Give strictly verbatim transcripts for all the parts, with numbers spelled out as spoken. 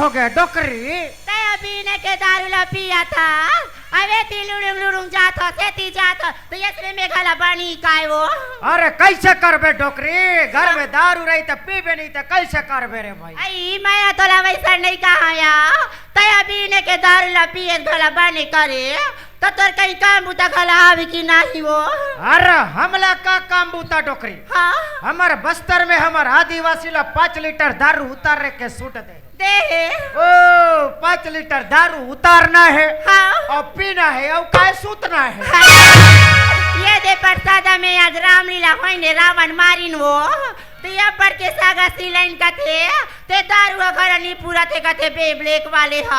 गे डोकरी। तैं अभी ने के दारू ला पिया था, अबे ती लुड़ुंग लुड़ुंग जात हो, सेती जात हो, तो यसने में घला बनी काय वो? अरे कैसे करबे डोकरी, घर में दारू रही तो पीबे नहीं तो कैसे करबे रे भाई? आई, मैं तोला वैसा नहीं कहा या, तैं अभी ने के दारू ला पिए घला बनी करे, तो तोर कहीं काम बुता घला आवे कि नहीं वो? अरे हमला का काम बुता डोकरी? हाँ। हमर बस्तर में हमर आदिवासी ला पाँच लीटर दारू उतार रे के सूट दे। दे हे। ओ, पाँच लीटर दारू उतारना है। हाँ। और पीना है, और काय सूतना है? हाँ। ये दे प्रसादा में आज रामलीला होइने, रावण मारिन वो। ते अब्बड़ के सागा सिलाइन कथे, ते दारू ह घर नी पूरा थे कथे बे ब्लैक वाले ह,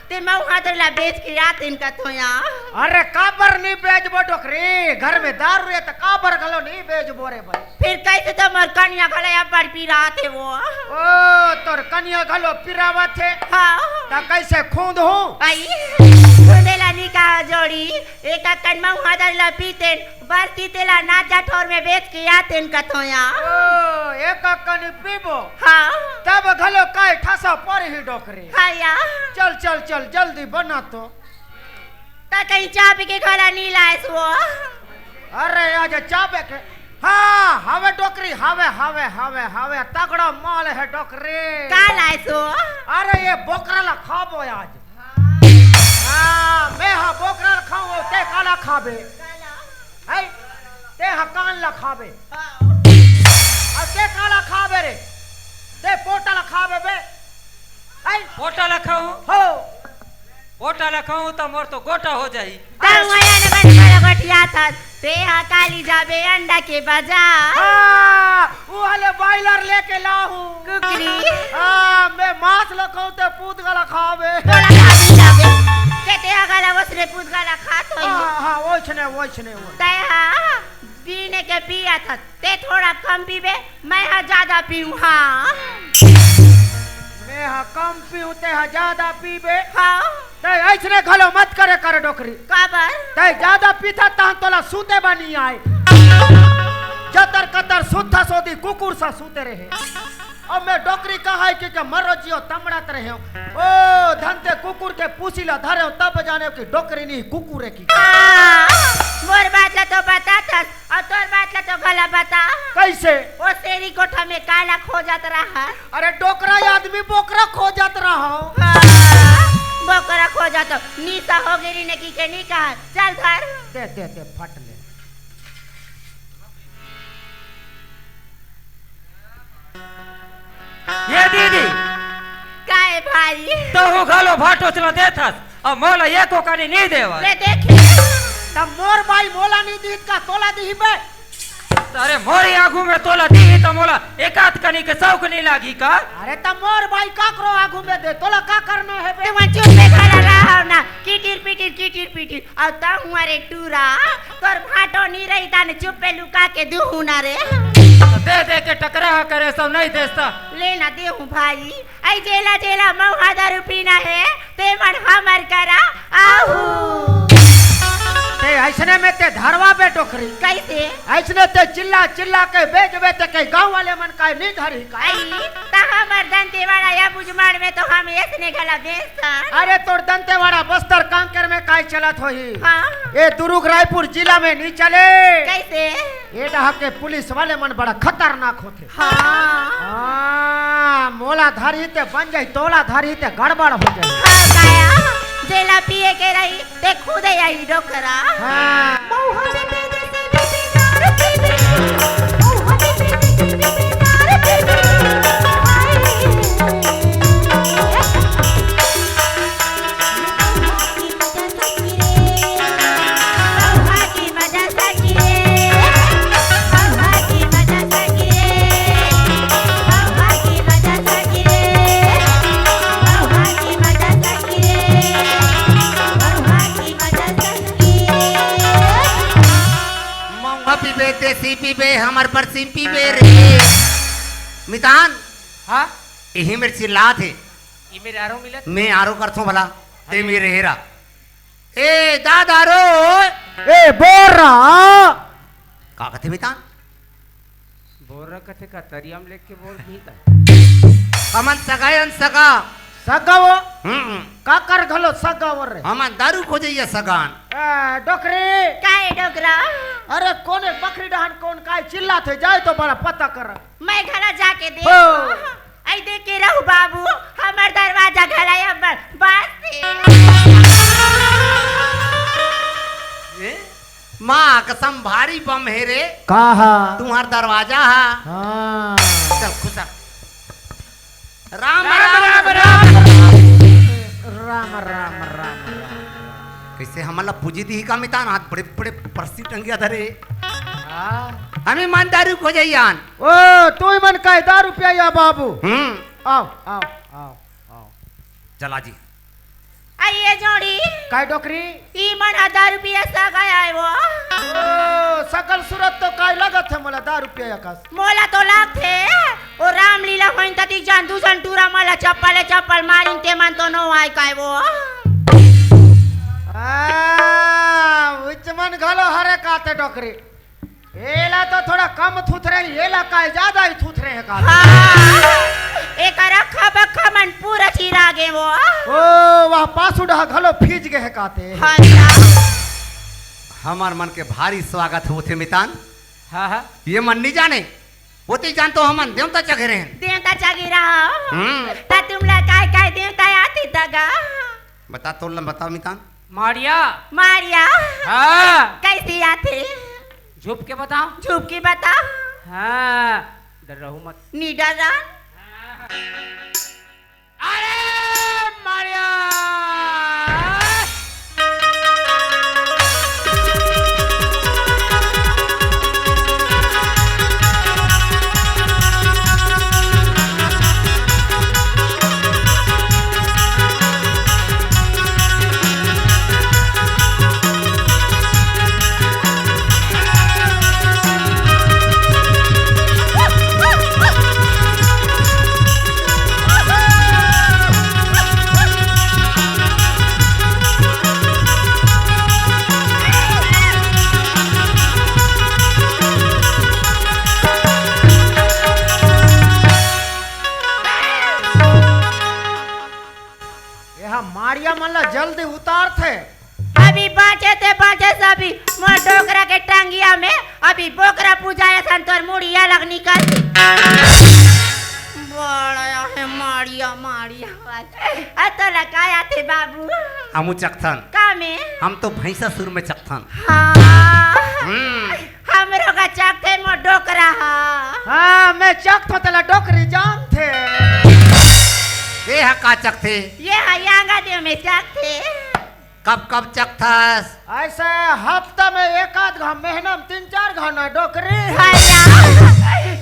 ते मऊ हाथ ला बेच के आतेन कथो या। अरे काबर नी बेचबो डोकरी, घर में दारू रे त काबर घलो नी बेचबो रे भाई। फिर कैसे तो मोर कनिया घलो अब्बड़ पिरात हे वो। ओ, तोर कनिया घलो पिरावत हे? हाँ। त कैसे खूंद हूँ? आई, खूंदे ला नी कहा जोड़ी, एक अक्कन मऊ हाथ ला पीतेन, बरती तेला नाचा ठोर में बेच के आतेन कथो या। ओ, एक अक्कनी पीबो? हाँ। तब घलो काय ठसा पर ही डोकरी। हाँ या। चल, चल, चल, जल्दी बना तो। त कहीं चाबी के घला नी लायस वो। अरे, आज चाबे के। हाँ, हवे डोकरी, हवे, हवे, हवे, हवे, तगड़ा माल है डोकरी। का लायस वो? अरे, ये बोकरा ला खाबो आज। हाँ, मैं हा बोकरा ला खाऊं, ते काला खाबे। है? ते हा कान ला खाबे। और ते काला खाबे रे। ते पोटा ला खाबे बे। है? पोटा ला खाऊं? हो। पोटा ला खाऊं त मोर तो गोटा हो जाही। तब वया ने बन बड़ा गोठिया था। ते हा काली जाबे अंडा के बाजार। हाँ, वो हले बॉयलर लेके लाहूं। कुकरी। हाँ, मैं मांस ला खाऊं ते पूत गला खाबे। तोला खाबी जाबे। के ते हा गला वसने पूत गला खात होई। हाँ, हाँ, वोइसने, वोइसने, वो। तय हा, बीने के पिया था। ते थोड़ा कम पीबे, मैं हा ज्यादा पीऊँ, हाँ। मैं हा कम पीऊँ, ते हा ज्यादा पीबे। हाँ। ते ऐसने घलो मत करे कर डोकरी। काबर? ते ज्यादा पीथा तहन तोला सूते बनी आए। जतर कतर सुत्था सोदी कुकुर सा सूते रहे। अब मैं डोकरी कहाई कि के मरो जियो तमड़त रहे हो। ओ धनते कुकुर के पूसी ला धरे हो तब जाने कि डोकरी नहीं कुकुर है कि। हाँ, मोर बात ला तो बता था। अउ तोर बात ला तो घला बता। कैसे? ओ सेरी कोठा में काला खोजत रहा। अरे डोकरा आदमी बोकरा खोजत रहा। हाँ, बोकरा खोजत हो। निशा हो गे रहिने कि के नी कहा। चल धर। दे, दे, दे, फट ले। ये दीदी। काय भाई? तहूँ घलो भाटो चला देथस। अब मोला एको कनी नी देवय। ले देखे। तब मोर बाई मोला नी दीत का तोला दीही बे? अरे मोरी आगू में तोला दीही त मोला एकात कनी के शौक नी लागी का? अरे तब मोर बाई काकरो आगू में दे, तोला का करना है बे? तू चुप में खड़ा रहा ना, किटिर पिटिर, किटिर पिटिर। अउ तहूँ अरे टूरा, तोर भाटो नी रही ताने चुप पे लुका के दूहू ना रे। दे दे के टकरा करे सब नहीं देस्ता। ले ना देहूँ भाई। आई जेला जेला मऊ हा दारू पीना है, ते मन हमर करा आहू। ते ऐसने में ते धरवा बे डोकरी। कैसे? ऐसने ते चिल्ला चिल्ला के बेचबे ते कई गाँव वाले मन काय नी धरी का? आई, त हमर दंतेवाड़ा या बुजमाड़ में तो हम ऐसने घला बेचथन। अरे तोर दंतेवाड़ा बस्तर कांकेर में काय चलत होही? हाँ। ये दुरुग रायपुर जिला में नी चले। कैसे? ये डहा के पुलिस वाले मन बड़ा खतरनाक होथे। हाँ। हाँ, मोला धरही ते बन जाही, तोला धरही ते गड़बड़ हो जाही। हाँ, काया, जेला पिए के रही, ते खुदे आई डोकरा। हाँ। महुआ पीबे, देसी पीबे, हमर परसी पीबे रे। मितान, हाँ? इही मेर चिल्लात हे। ये मेरे आरो मिलत। मैं आरो करथों भला, ते मेरे हेरा। ए, दादा रो। ए, बोर्रा। का कथे मितान? बोर्रा कथे का तरिया में लेके बोर नहीं था। हमन सगा अन सगा। सगा वो? हम्म। काकर घलो सगा वो रे? हमन दारू खोजइया सगा अन। ए, डोकरी। काय डोकरा? अरे, कोन एक बकरी डहन कोन काय चिल्लाथे, जाय तो बड़ा पता कर। मैं घला जाके देख। हो। आई देख के रहू बाबू, हमर दरवाजा घला अब्बड़ बास हे। ए? माँ कसम भारी बम हे रे। का हा? तुम्हार दरवाजा हा। हाँ। चल खुसा। राम, राम, राम, राम, राम। राम, राम, राम, राम। कइसे हमन ला पूजी दिही का मितान? हाथ बड़े बड़े परसी टंगिया धरे। हाँ। हमें ईमानदारी खोजइया अन। ओ, तुमन काय दारू पियइया बाबू? हम्म। आओ, आओ, आओ, आओ। चला जी। आइए जोड़ी। काय डोकरी? ई मन हजार रुपया सगा आय वो। ओ, सकल सूरत तो काय लगत हे मोला दारू पिया कस। मोला तो लगथे, ओ रामलीला होइन ततिक जान दू झन टूरा मन ला चप्पल ले चप्पल मारिन ते मन तो नो आय काय वो। आ, उच मन घलो हरे काते डोकरी। एला तो थोड़ा कम थुथरे, एला काय ज्यादा ही थुथरे हे का? हाँ, एकर अक्खा बक्खा मन पूरा चिरा गे वो। ओ, वह पासुड़ा घलो फीज गे हे काते। हाँ, हाँ। हमर मन के भारी स्वागत होथे मितान। हाँ, हाँ। ये मन नहीं जाने, वो तो जान तो हमन देवता चघे रहे। देवता चघे रहा। हम्म। ता तुमला काय काय देवता आथे दगा? बता, तोला बताओ मितान। माड़िया। माड़िया। हाँ। कइसे आथे? झुप के बताओ। झुप के बताओ। हाँ, डरहू मत। नी डरन। अरे माड़िया। एहा माड़िया मन ला जल्दी उतारथे। अभी बाँचे ते बाँचे सभी, मोर डोकरा के टंगिया में अभी बोकरा पूजाय असन तोर मुड़िया लग निकल। बड़ा हे माड़िया, माड़िया। अ तोला काय आथे बाबू? हमू चखथन। का में? हम तो भैंसा सुर में चखथन। हाँ। हम्म। हमरो का चखथे मोर डोकरा हा। हाँ, मैं चखथों तेला डोकरी जानथे। ए हा का चखथे? ये हा यांगा दे में चखथे। कब कब चखथस? ऐसे हफ्ता में एक आध घा, महीना में तीन चार घा ना डोकरी। भैया,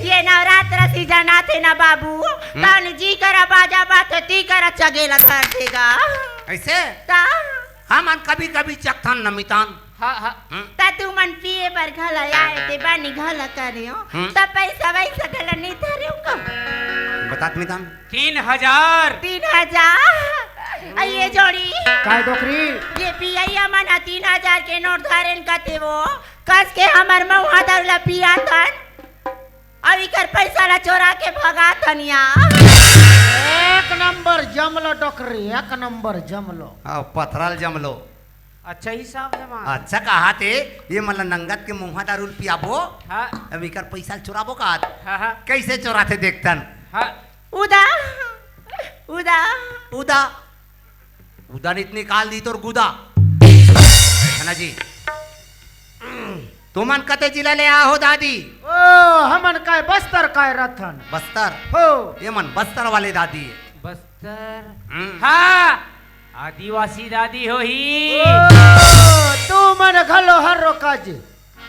ये नवरात्र सीजन आथे ना बाबू, हम्म। तन जी करा बाजा बात ती करा चगेला धर देगा। ऐसे? ता? हमन कभी कभी चखथन नमितान। हाँ, हाँ। हम्म। त तुमन पिए बर घला आए ते बानी घला करे हो। हम्म। त पैसा वैसा घला नहीं धरे हो का? बतात मितान। तीन हजार। तीन हजार? आ ये जोड़ी। काय डोकरी? ये पियैया मन ह तीन हजार के नोट धरेन कथे वो। कस के हमर मउहा दारू ला पियाथन। अब इकर पैसा ला चोरा के भगाथन या। एक नंबर जमलो डोकरी, एक नंबर जमलो। आओ, पथराल जमलो। अच्छा हिसाब जमा। अच्छा कहाथे, ये मन ला नंगत के मउहा दारू ल पियाबो। हाँ। अब इकर पैसा ल चोराबो का? हाँ, हाँ। कइसे चोराथे देखथन। हाँ। उदा, उदा। उदा। उदा नित निकाल दी तोर गुदा। है ना जी? तुमन कते जिला ले आहो दादी? ओ, हमन काय बस्तर काय रथन। बस्तर? हो। ये मन बस्तर वाले दादी हे। बस्तर? हम्म। हाँ, आदिवासी दादी होही। ओ, तुमन घलो हर रोका जी।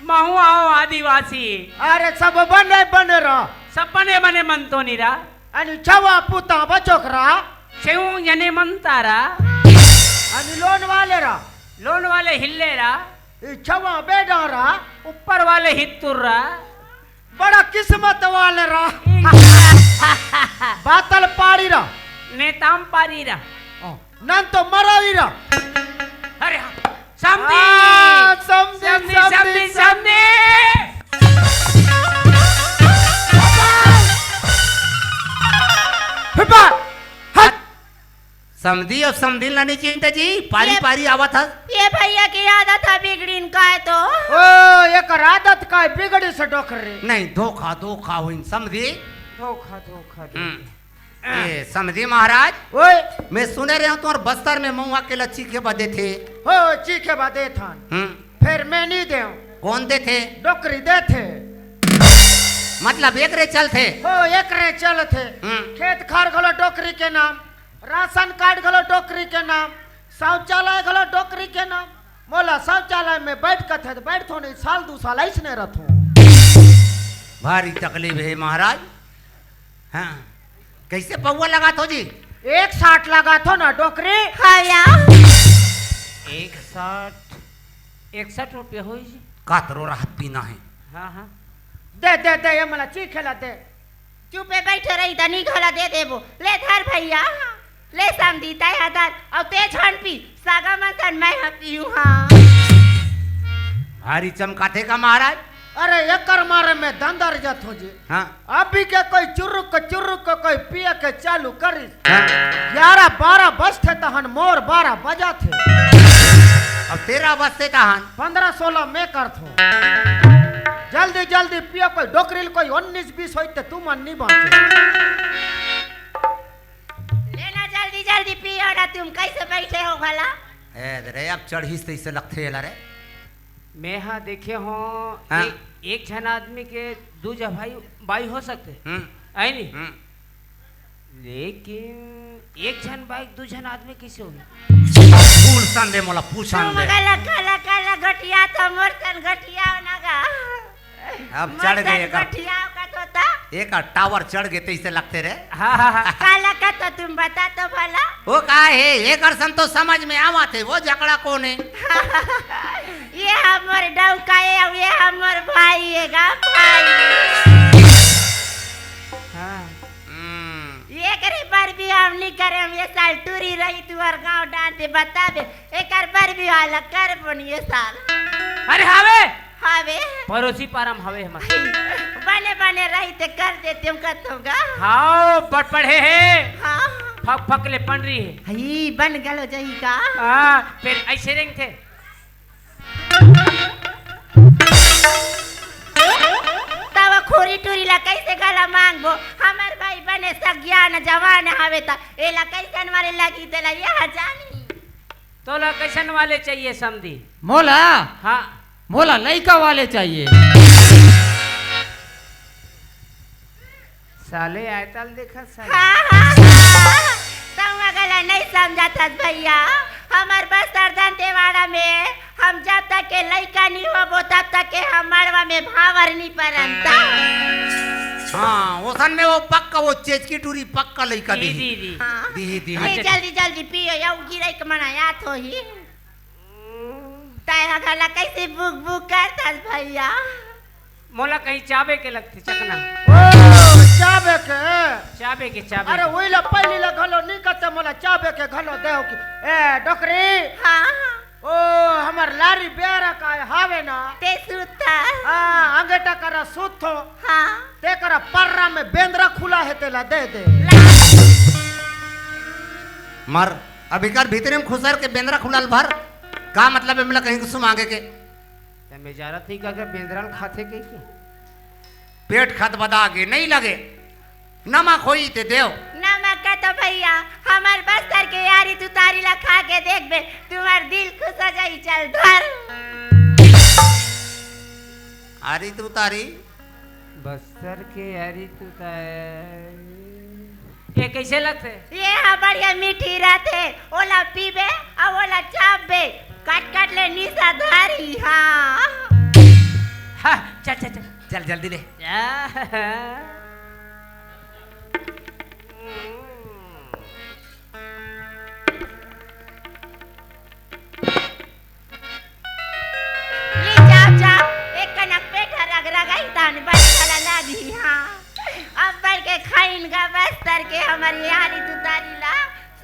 महू आओ आदिवासी। अरे सब बने बने रह। सब बने बने मन तो निरा। अनि छवा पुता बचोकरा। छेऊ जने मन तारा। अनि लोन वाले रह। लोन वाले हिल्ले रह। ई छवा बेडा रह। ऊपर वाले हित्तुर रह। बड़ा किस्मत वाले रह। बातल पाड़ी रह। नेताम पारी रह। ओ, नन तो मरई रह। अरे हाँ। समधी। हाँ, समधी, समधी, समधी, समधी, समधी। समधी। हिपा। हट। समधी अउ समधिन ला नहीं चिंता जी, पारी ये पारी आवत हस। ये भैया के आदत ह बिगड़िन काय तो। ओ, एकर आदत काय बिगड़िस डोकरी? नहीं, धोखा, धोखा होइन समधी। धोखा, धोखा, हम्म। धोखा। ए, समधी महाराज, ओए। मैं सुने रहेंव तुम्हर बस्तर में महुआ के लच्छी के बदे थे। हो, चीखे बदे थन। हम्म। फेर मैं नहीं देंव। कोन देथे? डोकरी देथे। मतलब एकरे चलथे? हो, एकरे चलथे। हम्म। खेत खार घलो डोकरी के नाम, राशन कार्ड घलो डोकरी के नाम, शौचालय घलो डोकरी के नाम। मोला शौचालय में बइठ कथे त बइठथों नहीं, साल दू साल अइसने रथों। भारी तकलीफ हे महाराज। हाँ, कइसे पउवा लगाथो जी? एक साठ लगाथों ना डोकरी। हाँ या। एक साठ, इकसठ रुपया होही जी। कातरो रहत पीना हे। हाँ, हाँ। दे, दे, दे, ये मोला चीखे ला दे। चुपे बइठे रही, तनी घला दे देबो। ले धर भैया, ले समधी तैं ह धर, अउ तें झन पी, सागा मन सन मैं ह पीहूँ हाँ। भारी चमकाथे का महाराज? अरे एकर मारे मैं दंदर जाथों जी। हाँ। अभी के कोई चुरुक चुरुक कोई पिए के चालू करिस। हाँ। ग्यारह बारह बजथे तहन मोर बारह बजाथे। अब तेरह बजथे तहन? पन्द्रह सोलह मैं करथों। जल्दी जल्दी पियो, कोई डोकरी ल कोई उन्नीस बीस होई ते तुमन नहीं बाँचे। लेना जल्दी जल्दी पियो ना, तुम कइसे बइठे हो भला? ए रे, अब चढ़िस तइसे लगथे एला रे। मैं हा देखे हों, हाँ। एक, एक झन आदमी के दू झन भाई, बाई हो सकथे। हम्म। आय नी? हम्म। लेकिन एक झन बाई दू झन आदमी कइसे होही? पूछ सन दे मोला, पूछ सन तुम दे। काला, काला, काला घटिया तो मोर सन घटिया ना गा। अब मोर चढ़ सन गए एकर। घटिया का तोता। एकर टावर चढ़ गए तइसे लगथे रे। हाँ, हाँ, हाँ। काला का तो तुम बता तो भला। वो का हे, एकर सन तो समझ में आवत हे, वो जकड़ा कोन हे? ये हमर डौका हे, अउ ये हमर भाई हे गा, भाई। हाँ। हम्म। एकरे बर बिहाव नहीं करे, हम ये साल टूरी रही, तुहर गाँव डांटे बताबे, एकर बर बिहाव ला करबो नहीं ये साल। अरे हावे, हावे। पड़ोसी पारा म हावे हमर। बने बने रही ते कर देते हम कतों गा। हाँ, बड़ पढ़े हे। हाँ। फक फक ले पंडरी हे। हई, बन गलो जही का। हाँ, फेर अइसे रेंगथे। तब खोरी टूरी ला कइसे गला मांगबो? हमर भाई बने सगियान जवान हवे त एला कइसन वाले लगी तेला ये जानी। तोला कइसन वाले चाहिए समधी? मोला? हाँ। मोला लइका वाले चाहिए। साले आयतल देखा साले। हाँ, हाँ, हाँ। तउहा गला नहीं समझत हस भैया। हमर बस्तर दंतेवाड़ा में हम जब तक के लइका नहीं होबो, तब तक के हम मड़वा में भांवर नहीं परन ता। हाँ, ओसन में वो पक्का, वो चेचकी टूरी पक्का लइका दी, दिही। दी, दी। हाँ। दिही, दिही। ए, जल्दी, जल्दी पियो, या उ गिरई के मना याद होही। तैं ह घला कइसे बुक बुक करथस भैया? मोला कहीं चाबे के लगथे चकना। ओ, चाबे के? चाबे के, चाबे अरे, के। वही ला पहली ला घलो नहीं कहते, मोला चाबे के घलो देव की। ए, डोकरी। हाँ। ओ, हमर लारी बेरा का हावे ना। ते सुता। हाँ, अंगेटा करा सुतो। हाँ। ते करा पर्रा में बेंदरा खुला हे, तेला दे दे। ला। मर, अब एकर भीतरे में खुसर के बेंदरा खुलाल भर। का मतलब हे, मतलब कहीं कुछ मांगे के? ते मैं जानत नहीं का, का बेंदरा ल खाथे के, के? पेट खदबदा गे, नहीं लगे। नमक होई ते देव। नमक का तो भैया, हमर बस्तर के यारी तुतारी ला खा के देखबे, तुम्हार दिल खुश हो जाई, चल धर। आरी तुतारी? बस्तर के यारी तुतारी। ये कइसे लगथे? ये हा बढ़िया मीठी रथे, ओला पीबे, अउ ओला चाबे, कट कट ले निशा धरी, हाँ। हाँ, चल, चल, चल, चल जल्दी ले। जा। ले जाव, जाव, एक कनक पेट ह रगरगाही, तहन बने घला लागही, हाँ। अब बढ़ के खाइन गा बस्तर के हमर यारी तुतारी ला,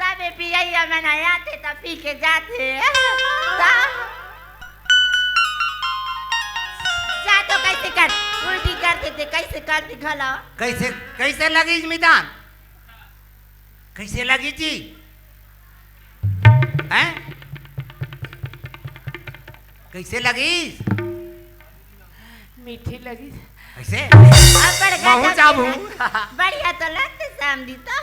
सबे पियैया मन आथे त पी के जाथे। त जा तो कइसे कर, उल्टी करथे ते कइसे करथे घला। कइसे, कइसे लगिस मितान? कइसे लगिस जी? हैं? कइसे लगिस? मीठी लगिस। कइसे? अब बड़का महू जाबू। बढ़िया तो लगते समधी तो।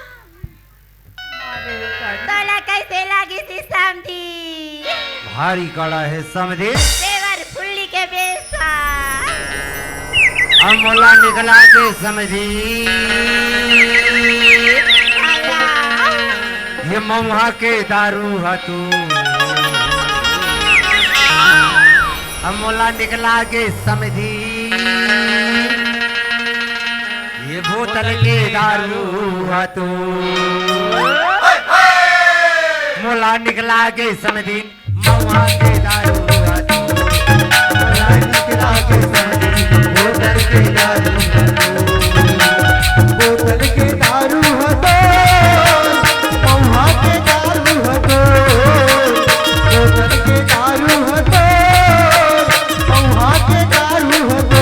तोला कइसे लगिस समधी? भारी कड़ा हे समधी। देवर फुल्ली के बेसा। अब मोला निकला के समधी। ये मऊहा के दारू ह तू। अब मोला निकला के समधी। ये बोतल के दारू ह तू। मोला निकला के समधी। मऊहा के दारू ह तू। मोला निकला के समधी। बोतल के दारू ह तू। बोतल के दारू ह तू। मऊहा के दारू ह तू। बोतल के दारू ह तू। मऊहा के दारू ह तू।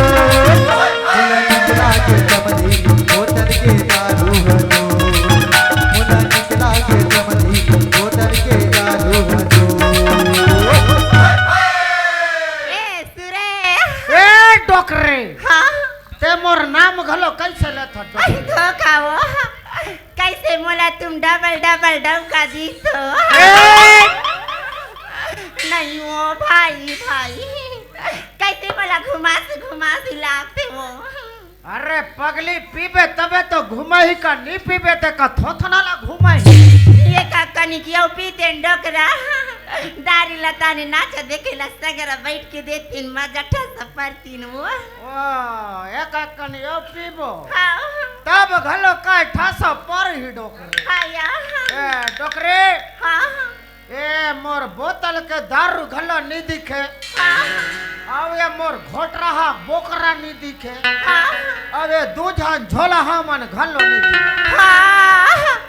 मोला निकला के समधी। बोतल के दारू ह तू। मोला निकला के समधी। बोतल के दारू ह तू। ए, सुरेश। ए, डोकरे। हाँ? ते मोर नाम घलो कइसे लेथस, अई, डोकरे? धोखा वो। कइसे मोला तुम डबल डबल डौका दीस हो? ए! नहीं वो भाई, भाई। कइसे मोला घुमास घुमास लागते वो? अरे पगली, पीबे तबे तो घुमही का, नी पीबे ते का थोथना ला घुमही। ये का कनी कियो पीतेन डोकरा। दारी लताने नाचा देखे ला सगरा बइठ के देतिन मजा ठस परतिन वो। ओ, एक एक कनी अउ पीबो। हाँ। तब घलो काय ठस परही डोकरे। हाँ या। ए, डोकरे। हाँ। ए, मोर बोतल के दारू घलो नी दिखे। हाँ। अउ ये मोर घोटरहा बोकरा नी दिखे। हाँ। अउ ये दू झन झोलहा मन घलो नी दिखे। हाँ।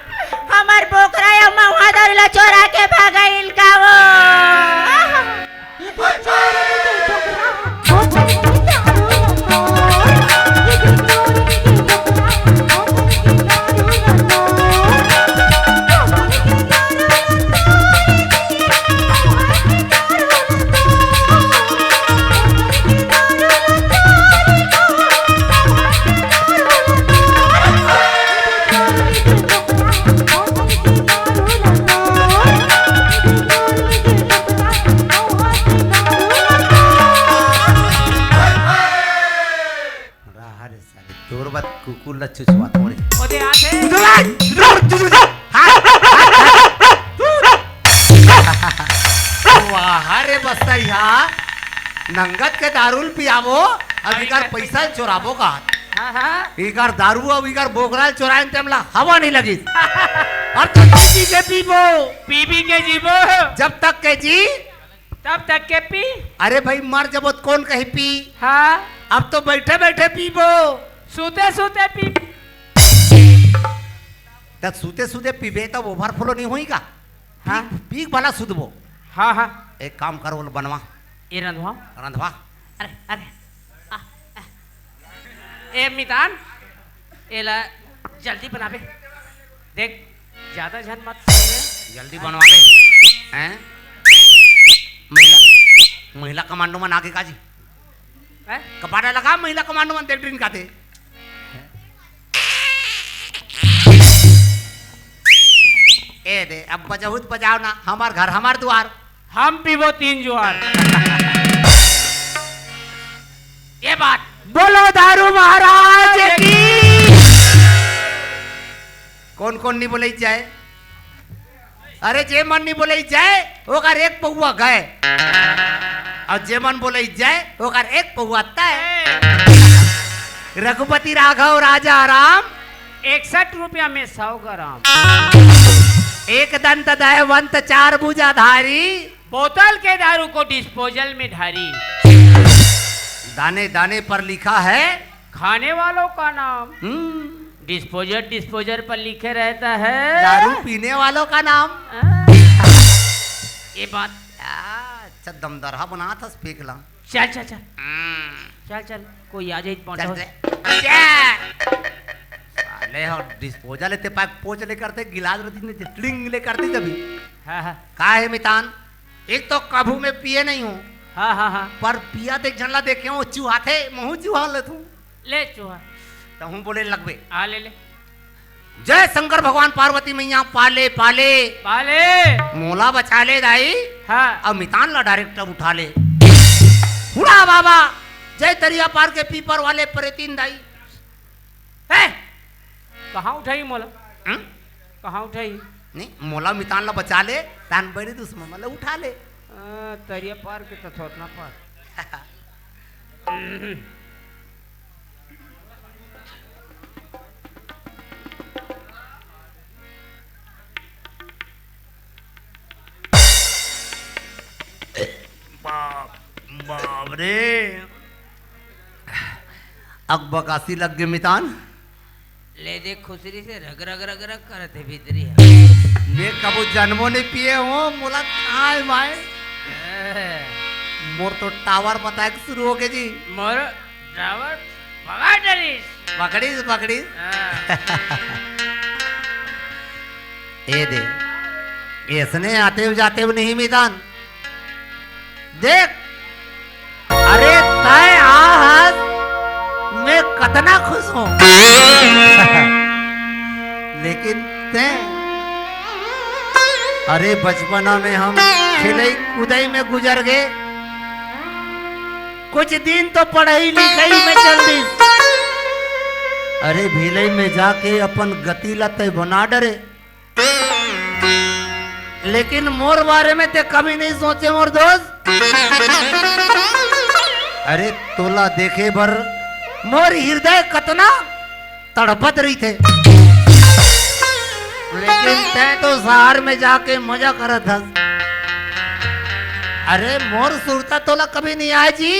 हमर बोकरा या मऊहा दारू ला चोरा के भागइल का वो। रहा रे साले, तोर बात कुकुर ला चुचवा थोड़े। ओदे आथे। वाह रे बसैया, नंगत के दारू ल पियाबो, अब इकर पैसा ल चोराबो का? हाँ, हाँ। इकर दारू अब इकर बोकरा ल चोराए तेमला हवा नहीं लगिस। अब तो पी के पीबो। पी पी के जीबो। जब तक के जी। तब तक के पी। अरे भाई, मर जबो त कोन कही पी? हाँ। अब तो बैठे बैठे पीबो। सूते सूते पी। त सूते सूते पीबे त overflow नहीं होई का? हाँ। पी, पी भला सुतबो। हाँ, हाँ। एक काम कर, वो बनवा। ए रंधवा। रंधवा। अरे, अरे। आ, आ। ए मितान, एला जल्दी बनाबे। देख, ज्यादा झन मत सुन रे। जल्दी बनवाबे। हैं? महिला, महिला कमांडो मन आगे का जी? हैं? कपाटा लगा, महिला कमांडो मन देख ड्रिंक आते। ए दे, अब बजाहू त बजाव ना, हमार घर, हमार दुआर। हम पीबो तीन जुआर। ये बात। बोलो दारू महाराज की। कौन कौन नहीं बोले जाए? अरे जे मन नहीं बोले जाए, ओकर एक पौवा गए। अउ जे मन बोले जाए, ओकर एक पौवा तय। रघुपति राघव राजा राम। इकसठ रुपया में सौ ग्राम। एक दंत दयवंत चार भुजाधारी। बोतल के दारू को डिस्पोजल में ढारी। दाने दाने पर लिखा है खाने वालों का नाम। हम्म। डिस्पोजल, डिस्पोजल पर लिखे रहता है दारू पीने वालों का नाम। हाँ। ये बात। आ, अच्छा दमदरहा बनाथस, फेंक ला। चल, चल, चल। हम्म। चल, चल, कोई आ जाए, पहुंचाओ। चल, चल। साले हो, डिस्पोजल इतने पाक पोच ले करते, गिलास रख दीजिए, ट्लिंग ले करते जब भी। हाँ, हाँ। का हे मितान, एक तो कभू मैं पिए नहीं हूँ, हाँ, हाँ, हाँ। पर पिया देख झन ला देखे हूँ, चुहाथे, महूँ चुहा लेथूँ। ले चुहा। तहूँ बोले लगबे। आ, ले, ले। जय शंकर भगवान पार्वती मैया, पाले, पाले। पाले। मोला बचा ले दाई। हाँ। अब मितान ला डायरेक्ट अब उठा ले। उड़ा बाबा, जय तरिया पार के पीपर वाले प्रेतीन दाई। हैं? कहाँ उठाही मोला? हम्म? कहाँ उठाही? नहीं, मोला मितान ला बचा ले, तान बड़ी दुश्मन मतलब उठा ले। आ, तरिया पार के तो थोतना पार। बाप, बाप रे, अकबकासी लग गे मितान। ले देख, खुसरी से रग रग रग रग करत हे भीतरी ह। मैं कबो जनमो नहीं पिए हूँ, मोला कहाँ हे भाई? ए। मोर तो टावर बताए के शुरू हो गए जी। मोर टावर पकड़ डरिस। पकड़िस, पकड़िस। हाँ। ए दे, ऐसने आते हुए जाते हुए नहीं मितान। देख, अरे तय आ हस, मैं कतना खुश हूँ। लेकिन तय, अरे बचपना में हम खेलई कूदई में गुजर गए, कुछ दिन तो पढ़ई लिखई में चल दिस। अरे भिलई में जाके अपन गति ला तय बना डरे। लेकिन मोर बारे में ते कभी नहीं सोचे मोर दोस्त। अरे तोला देखे बर मोर हृदय कतना तड़पत रहिथे। लेकिन तैं तो शहर में जाके मजा करत हस। अरे मोर सुरता तोला कभी नहीं आए जी।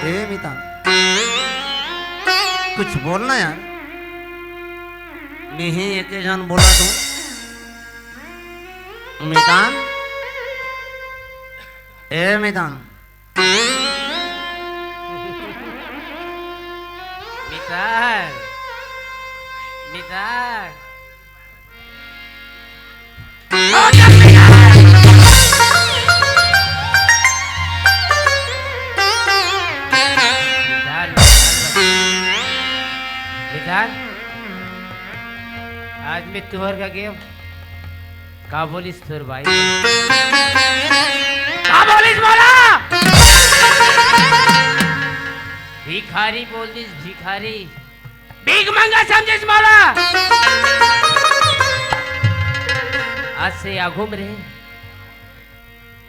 ए मितान, कुछ बोलना यार। नहीं, एक झन बोला तू। मितान, ए मितान। मितान, मितान। आज मैं तुहर का गेम का बोलिस तोर बाई? का बोलिस बोला? भिखारी बोल दिस, भिखारी। भीख मंगा समझिस मोला। आज से आघू में रहे,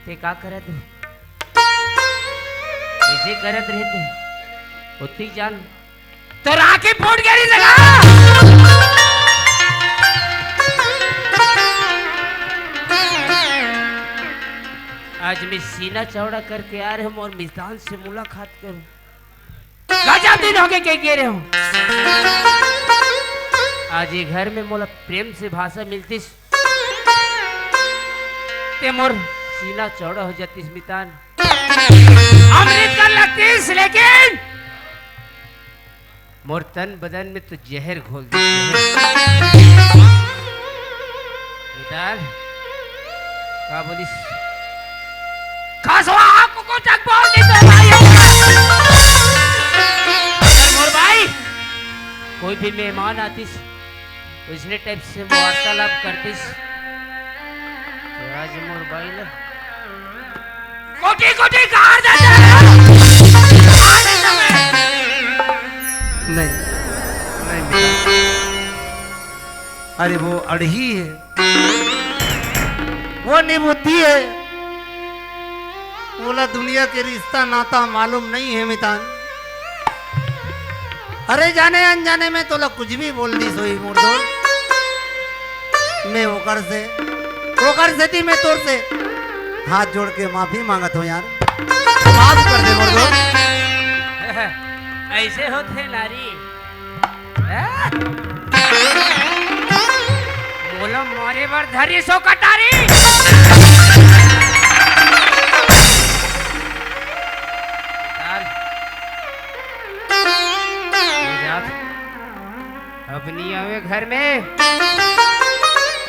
ते का करत रहे, कैसे करत रहे ते, ओती जान तोर आँखी फूट गई लगा। आज मैं सीना चौड़ा करके आ रहे हूँ और मितान से मुलाकात करूँ। गजब दिन होगे के गे रहे हो। आज ये घर में मोला प्रेम से भाषा मिलतिस, ते मोर सीना चौड़ा हो जातिस मितान। अमृत कर लगतिस, लेकिन मोर तन बदन में तो जहर घोल दे। मितान, का बोलिस? खसवा कुकुर तक बोल दी तो भाई। अगर मोर भाई कोई भी मेहमान आतिस, उसने टाइप से वार्तालाप करतिस, तो आज मोर भाई ला कोटी कोटी कार देते हैं। आने समय। नहीं, नहीं मितान। अरे वो अड़ही है, वो निबुद्धि है, मोला दुनिया के रिश्ता नाता मालूम नहीं है मितान। अरे जाने अनजाने में तोला कुछ भी बोल दिस होही मोर दोस्त। मैं ओकर से, ओकर सेती मैं तोर से हाथ जोड़ के माफी मांगत हूँ यार, माफ कर दे मोर दोस्त। ऐसे होथे नारी। हैं? मोला मारे बर धरिस हो कटारी। चल। ये जात। अब नहीं आवे घर में।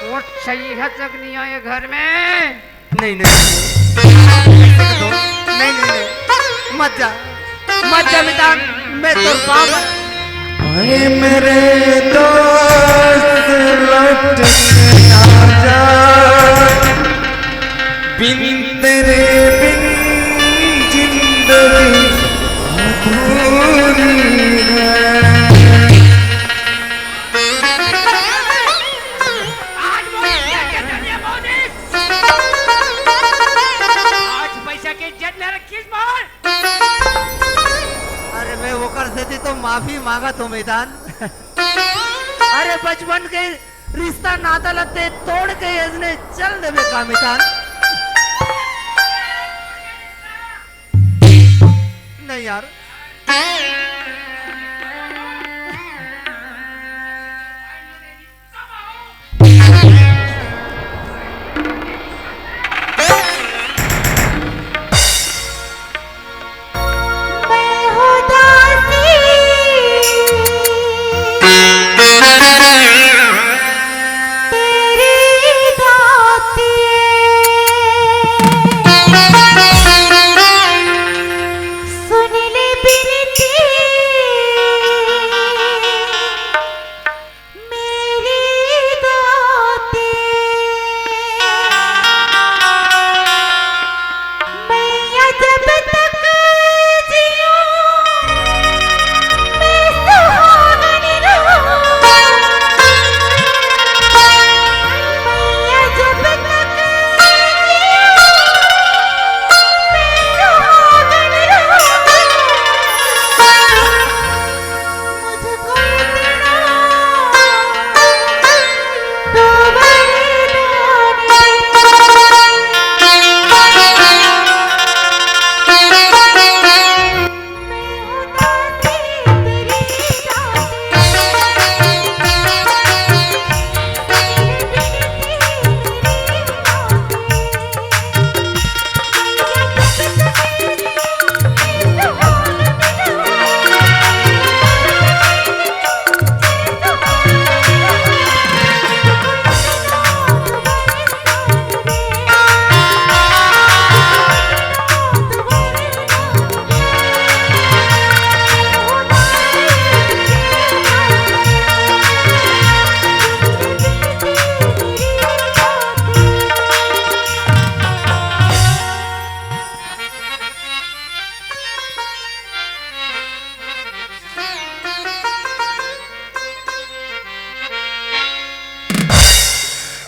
वो सही है जगनिया ये घर में। नहीं, नहीं। नहीं, नहीं, नहीं। मत जा। मत जा मितान। मैं तोर पाँव पर। अरे मेरे दोस्त लौट के आ जा। बिन तेरे बिन जिंदगी अधूरी है। आज पैसा के इज्जत न रखिस बोल। अरे मैं ओकर सेती तो माफी मांगत हूँ मितान। अरे बचपन के रिश्ता नाता ल तोड़ के अइसने चल देबे का मितान? नहीं यार।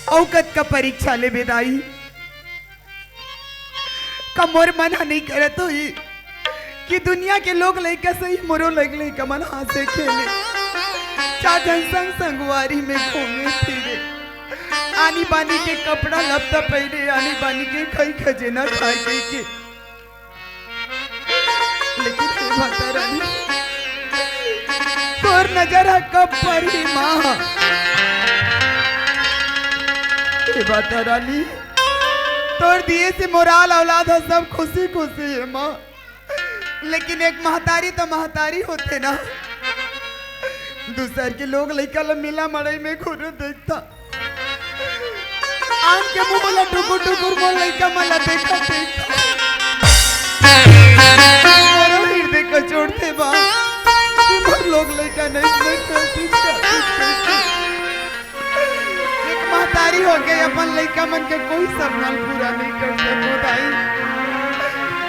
अउ कतका परीक्षा लेबे दाई? का मोर मन ह नइ करत होही कि दुनिया के लोग लइका सही मोरो लग लइका मन हंसे खेले, चार झन संग संगवारी में घूमे फिरे, आनी बानी के कपड़ा लत्ता पहिरे, आनी बानी के खई खजेना खाए के, के। लेकिन हे माता रानी, तोर नजर ह कब परही माँ? हे माता रानी, तोर दिए से मोर आल औलाद ह सब खुशी खुशी हे माँ। लेकिन एक महतारी तो महतारी होथे ना, दूसर के लोग लइका ल मेला मड़ई में घूरे देखता, आन के मुंह ला टुकुर टुकुर मोर लइका मन ला देखत हे। मोरो हृदय कचोटथे बा। मोर लोग लइका नहीं, नहीं करती, करती, करती। एक महतारी होके अपन लइका मन के कोई सपना ल पूरा नहीं कर सको दाई।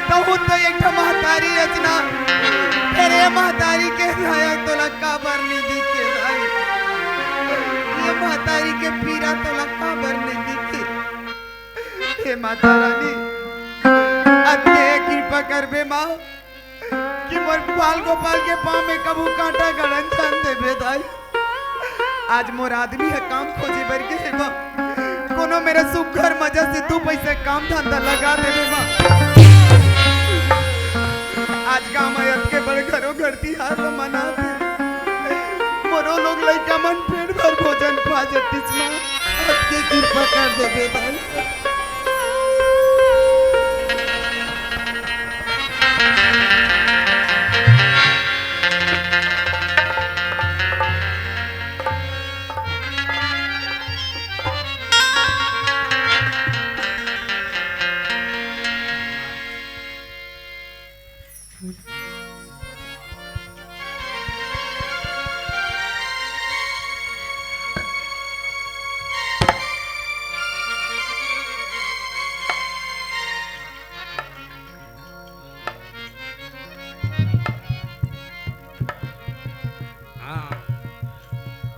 तहूँ तो एक ठा महतारी रचना, फेर ए महतारी के दया तोला काबर नहीं दिखे दाई? ये महतारी के पीरा तोला काबर नहीं दिखे? हे माता रानी, अतके कृपा करबे माँ कि मोर बाल गोपाल के पाँव में कभू कांटा गड़न झन देबे दाई। आज मोर आदमी ह काम खोजे बर गे हे बा, कोनो मेरा सुग्घर मजा से दू पैसा काम धंधा लगा देबे माँ। आज गाँव में अतके बड़ घरो घर तिहार ल मनाथे, मोरो लोग लइका मन पेट भर भोजन पा जतिस माँ। अतके कृपा कर देबे दाई।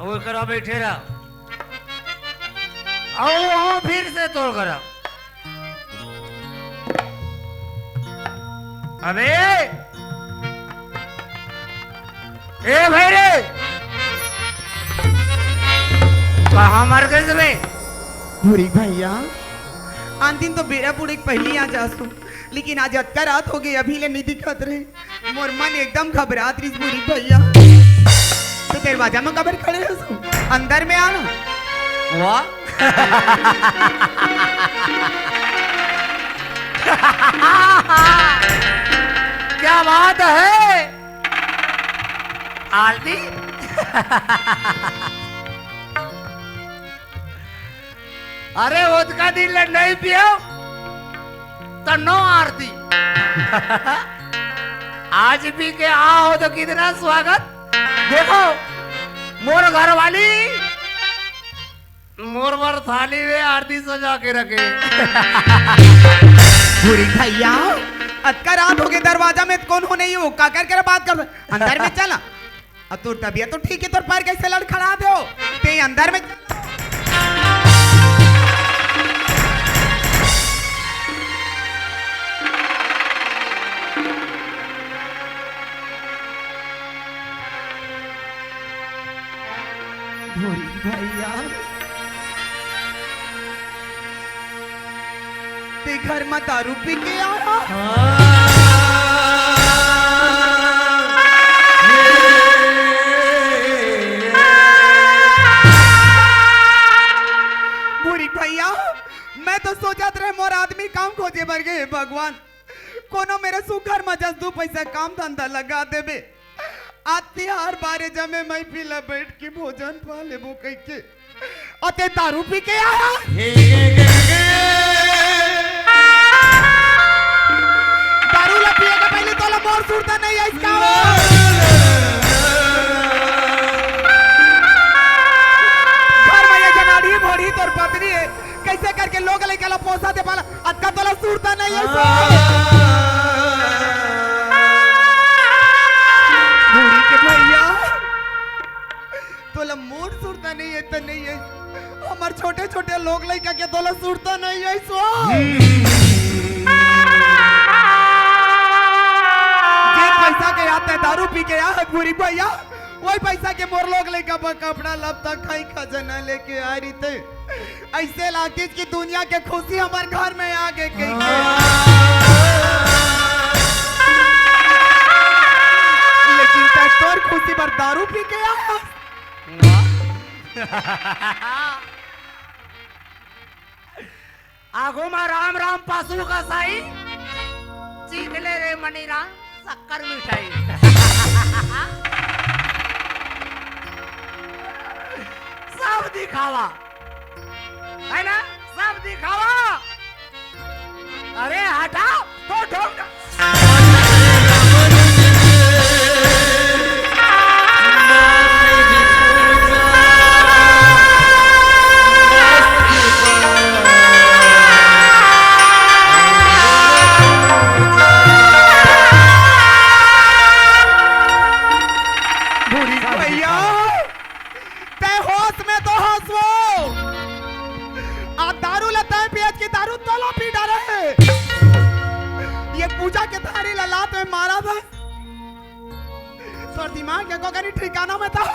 अउ एकरा बैठे रह। अउ वहाँ फिर से तोर करा। अबे, ए भाई रे, कहाँ मर गए बे? भूरी भैया, आन दिन तो बेरा बुड़े के पहिली आ जासु, लेकिन आज अतका रात हो गई, अभी ले नहीं दिखत रहे। मोर मन एकदम घबरात रिस भूरी भैया। तो दरवाजा में काबर खड़े हस? अंदर में आ ना। वाह। क्या बात है आरती। अरे, ओतका दिन ले नहीं पियो तो नो आरती। आज पी के आ हो तो कितना स्वागत। देखो, मोर घर वाली मोर बर थाली में आरती सजा के रखे। भूरी भैया, अतका रात हो गए, दरवाजा में कौन हो नहीं हो, का कर कर बात कर, अंदर में चला। अब तोर तबीयत तो ठीक है, तोर पैर कैसे लड़खड़ा दे हो? ते अंदर में भूरी भैया, ते घर में दारू पी के आया? भूरी भैया, मैं तो सोचत रहे मोर आदमी काम खोजे बर गए, हे भगवान, कोनो मेरा सुघर में जस दू पैसा काम धंधा लगा देबे। आज तिहार बारे जमे मैं पीला बैठ के भोजन पा लेबो कह के। अते दारू पी के आया। दारू ला पिए के पहले तोला मोर सुरता नहीं है इसका। घर में ये जनाड़ी भोड़ी तोर पत्नी है, कैसे करके लोग लइका ला पोसा दे पाला, अतका तोला सुरता नहीं है सो। भूरी के भैया, तोला मोर सुरता नहीं है, त नहीं है। हमर छोटे-छोटे लोग लइका के तोला सुरता नहीं है, सो। जे पैसा के आते दारू पी के आ, भूरी भैया, वही पैसा के मोर लोग लइका बर कपड़ा लत्ता खाई खजाना लेके आ रही थे। ऐसे लागतिस कि दुनिया के खुशी हमर घर में आ गए कह के। लेकिन तै तोर खुशी बर दारू पी के आ। आगू मा राम राम पासू कसाई, चीख ले रे मनीराम शक्कर मिठाई। सब दिखावा, है ना? सब दिखावा। अरे हटाओ, तो ठोक दो। भूरी भैया, तै होश में तो हस वो। आ दारू ला तै पियत के दारू तोला पी डारे। ये पूजा के थारी ला लात में मारा था। तोर दिमाग के को कनी ठिकाना में था।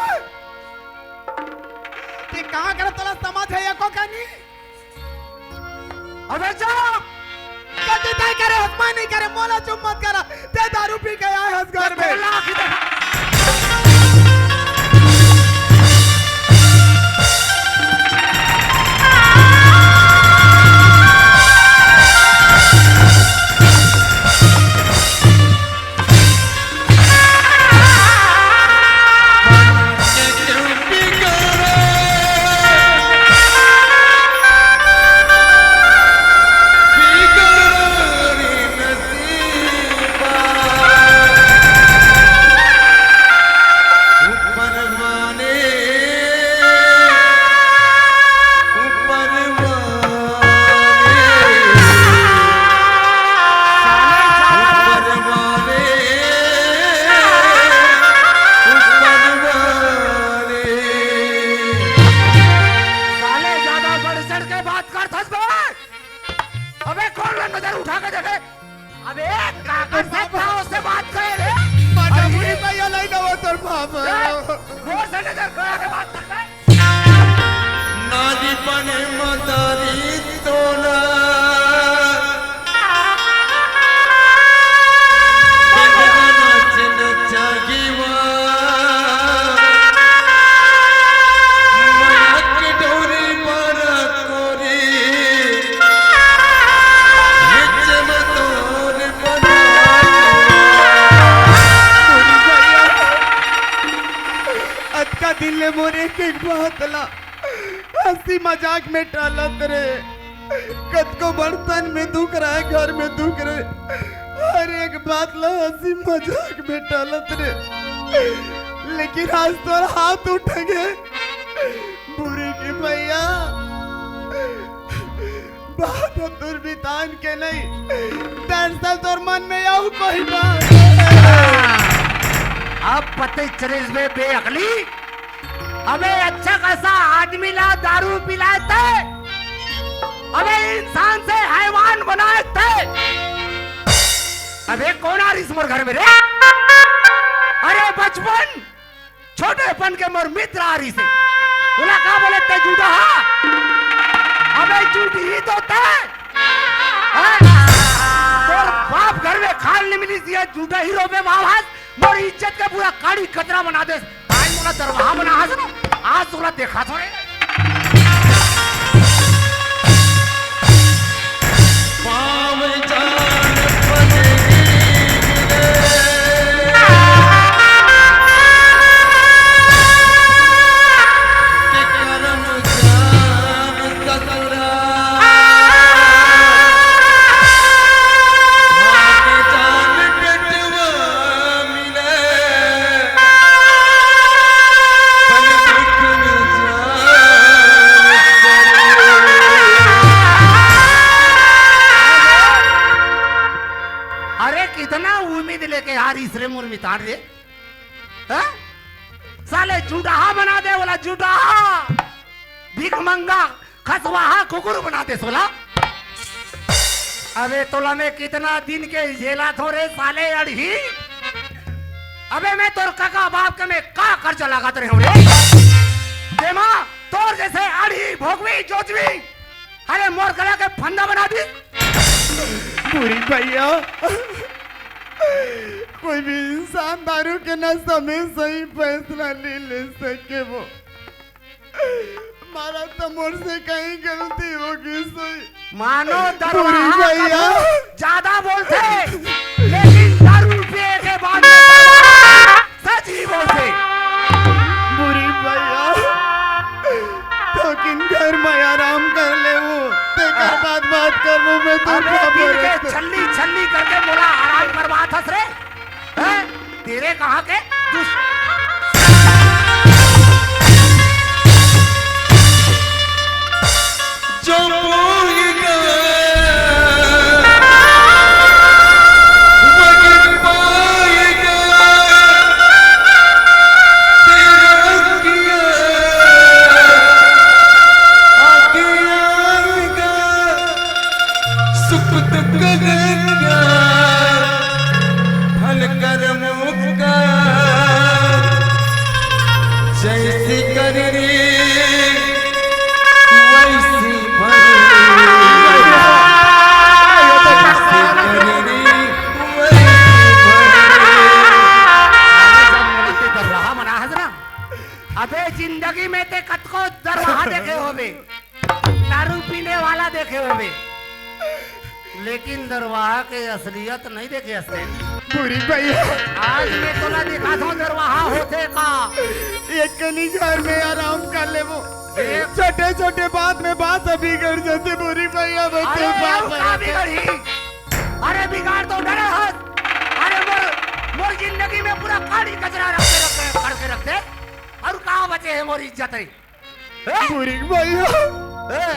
ते कहाँ करे तोला समझ है ये को कनी? अबे चुप! गलती तय करे, आत्मा नहीं करे, मोला चुप मत करा। ते दारू पी के आए हस घर में। दिन ले मोर एक एक बात ला हंसी मजाक में टालत रे। कतको बर्तन में दुख रहे, घर में दुख रहे, हर एक बात ला हंसी मजाक में टालत रे। लेकिन आज तोर हाथ उठ गे, बुरी के भैया। बात ह तोर बितान के नहीं, दरअसल तोर मन में अउ कोई बात। अब पते चलिस बे बेअकली, अबे अच्छा खासा आदमी ला दारू पिलाए थे, अबे इंसान से हैवान बनाए थे। अबे कौन आ रही इस मोर घर में रे? अरे बचपन छोटेपन के मोर मित्र आ रही से। बोला का बोले ते जूठा हा? अबे जूठी ही तो ते। हैं? तोर बाप घर में खाल नहीं मिली सी, जूठा ही रोबे बाबा। मोर इज्जत का पूरा काड़ी कचरा बना दे। आज मोला दरवाहा बना हस ना, आज तोला देखा थोड़े। अरे कितना उम्मीद लेके आ रही श्री मुर्मी ताड़ रे, हैं? साले जुडाहा बना दे वाला जुडाहा, भीख मंगा, खसवाहा कुकुर बना दे सोला। अबे तोला मैं कितना दिन के झेला थो रे साले अड़ही। अबे मैं तोर काका बाप के मैं का कर्जा लगात रहे हूँ रे। देमा तोर जैसे अड़ही भोगवी जोतवी, अरे मोर गला के फंदा बना दी। बुरी भैया, कोई भी इंसान दारू के नशा में सही फैसला नहीं ले सके वो। मारा तो मोर से कहीं गलती होगी सही। मानो दरवाहा भैया। कभू ज्यादा बोलथे, लेकिन दारू पिए के बाद में दरवाहा सच ही बोलथे। बुरी भैया, तो किन घर में आराम कर ले वो, तेकर बाद बात कर वो, मैं तो अबे का दिन के बोलत। छल्ली छल्ली करके मोला आराम करवात हस रे। हैं? तेरे कहाँ के दुस- जो बोएगा, वही पाएगा। तेरा किया आगे आएगा। सुख दुख का क्या फल कर्मों का, जैसी करनी वैसी भरनी। जैसी करनी वैसी भरनी। अरे जब मोला ते दरवाहा बना हस ना, अबे जिंदगी में ते कतको दरवाहा देखे होबे। दारू पीने वाला देखे होबे, लेकिन दरवाहा के असलियत नहीं देखे हस ते। बुरी भैया। आज मैं तोला दिखात हूँ दरवाहा होथे का। एक कनी घर में आराम कर लेबो। ए- छोटे छोटे बात में बात बिगड़ जाथे बुरी भैया, मैं अरे तो बाप अउ का है। बिगड़ही? अरे बिगाड़ तो डरे हस। अरे मोर, मोर जिंदगी में पूरा काड़ी कचरा रख के, रख के, करके रख दे। अउ का बचे हे मोर इज्जत हे? हैं? बुरी भैया। हैं?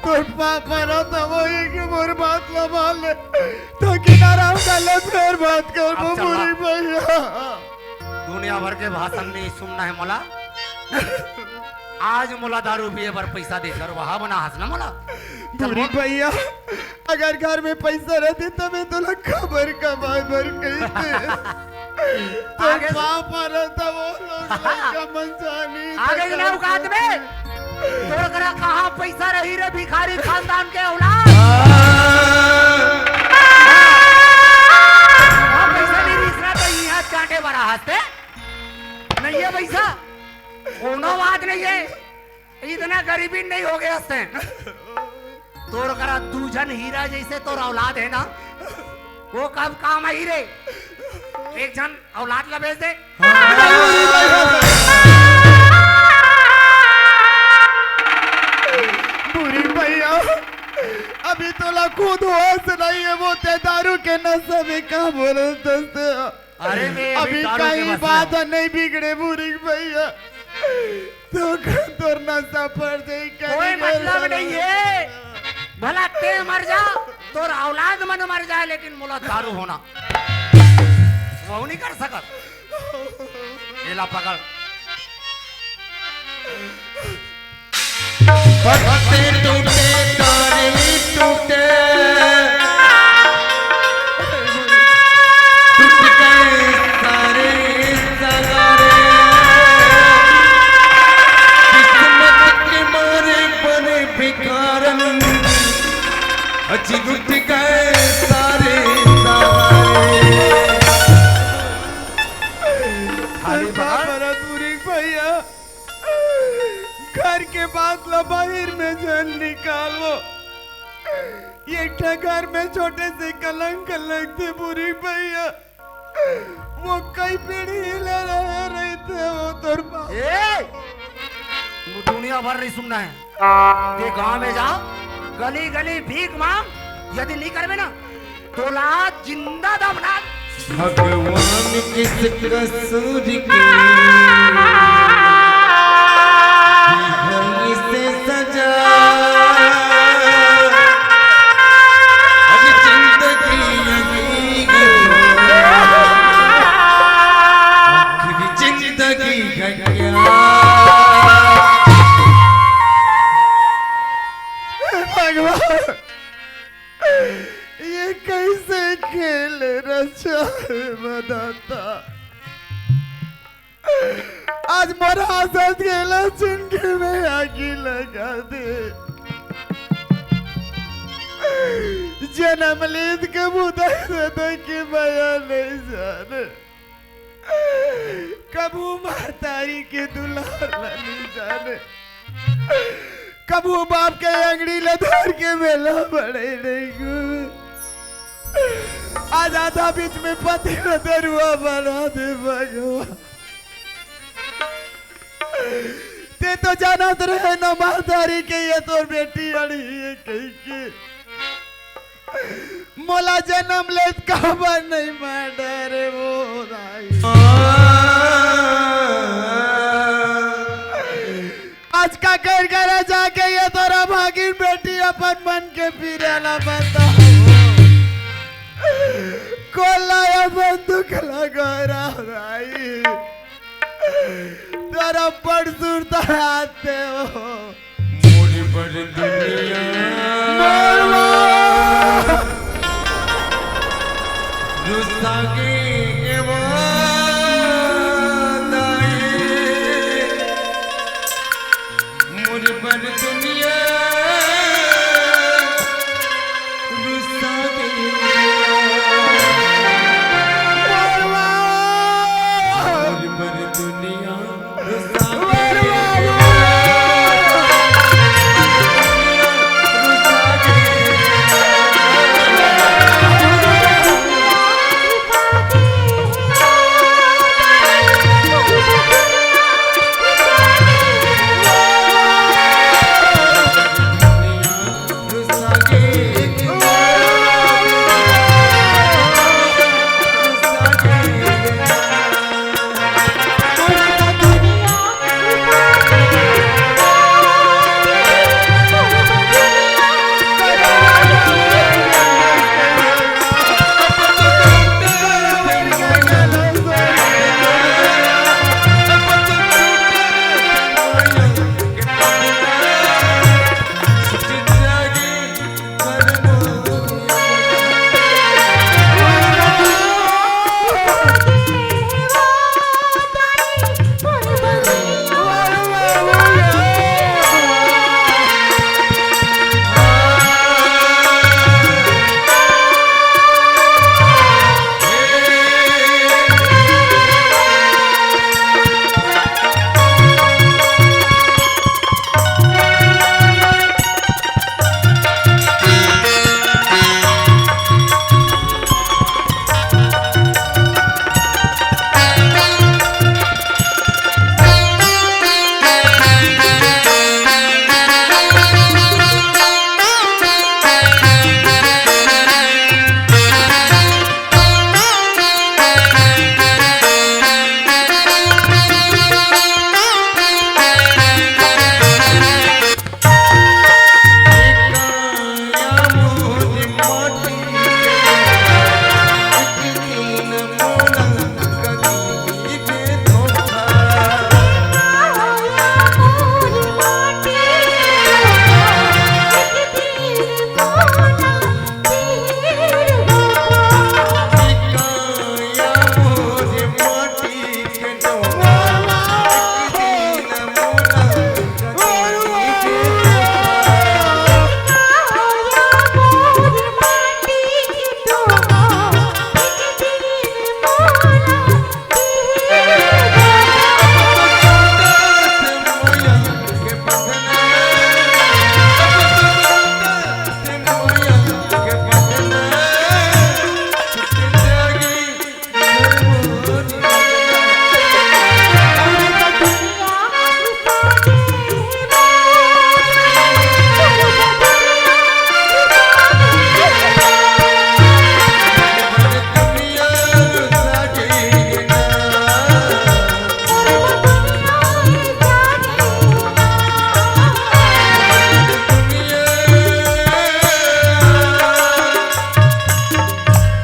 तोर पापा रहता वही के मोर बात ला मान ले। तो किनारा कर ले, फिर बात कर वो अब चल बुरी रहा। भैया। दुनिया भर के भाषण नहीं सुनना है मोला। आज मोला दारू पिए बर पैसा दे, दरवाहा बना हस ना मोला। चल बुरी वो। भैया, अगर घर में पैसा रहती तो मैं तोला खबर कमाए बर कहते। तो आगे से पापा रहता वो लोग लड़का मंसानी आगे तो इन्हें औकात में। तोर करा कहाँ पैसा रही रे भिखारी खानदान के औलाद? हाँ, पैसा नहीं रिसना तो यहाँ चाटे बड़ा हंसते। नहीं है पैसा, कोनो बात नहीं है। इतना गरीबी नहीं हो गया हंसते। तोर करा दू झन हीरा जैसे तोर औलाद है ना, वो कब काम आई रे? एक झन औलाद ला भेज दे। हाँ। ला खुद होश नहीं है, वो ते दारू के नशा में का बोलत हस? अरे मैं अभी अभी दारू के कहीं बस बात में नहीं बिगड़े बुरी भैया। तो तोर नशा पड़ जाई, कोई कहीं मतलब गलत नहीं है। भला ते मर जा, तोर औलाद मन मर जाए, लेकिन मोला दारू होना वो नहीं कर सकत। एला पकड़। पत्ते टूटे, तारे टूटे, टूट गए सारे सगारे। किस्मत के मारे बने भिखारन, अजी टूट गए सारे सगारे। खाली बात। भरत भैया, घर के बात ला बाहिर में झन निकालवो। एक ठा घर में छोटे से कलंक लगथे बुरी भैया। वो कई पीढ़ी ले रहे रहिथे वो तोर बाप। ए! वो दुनिया भर नहीं सुनना है। ते गांव में जा, गली गली भीख मांग, यदि नहीं करबे ना, तोला जिंदा दफना। भगवान किस कसूर की दी है इसे सजा। अब जिंदगी यही है, आखिरी जिंदगी है क्या? भगवान, ये कैसे खेल रचा है बताता। आज मोर हंसत गेला जिंदगी में आगी लगा दे। जन्म लेत के बुदाई दे के मया नहीं जाने। कभू महतारी के दुलार ला नहीं जाने, कभू बाप के अंगड़ी ला धर के मेला बड़े नहीं गो। आज आधा बीच में पति ला दरुआ बना दे भगवान। ते तो जानत रहे ना महतारी के ये तोर बेटी अड़ी है कही के। मोला जन्म लेत काबर नहीं मारे वो दाई। आज काकर करा जाके ये तोर भागिन बेटी अपन मन के पीरा ला बताओ। कोन ला ये बंदूक लगा रहा दाई। तोर बड़ सुरता आते हो। मोर बर दुनिया मोरवा। रुसा के के वादाई। मोर बर दुनिया रुसा के मोरवा। मोर बर दुनिया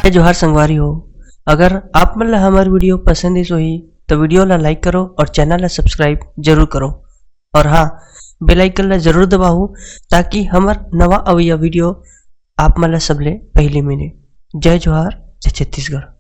जय जोहार संगवारी हो, अगर आप मन ला हमर video पसंद आइस होही, तो video ला like करो और channel ला subscribe जरूर करो। और हाँ, bell icon ला जरूर दबाहू, ताकि हमर नवा अवइया video आप मन ला सबले पहली मिले। जय जोहार, जय छत्तीसगढ़।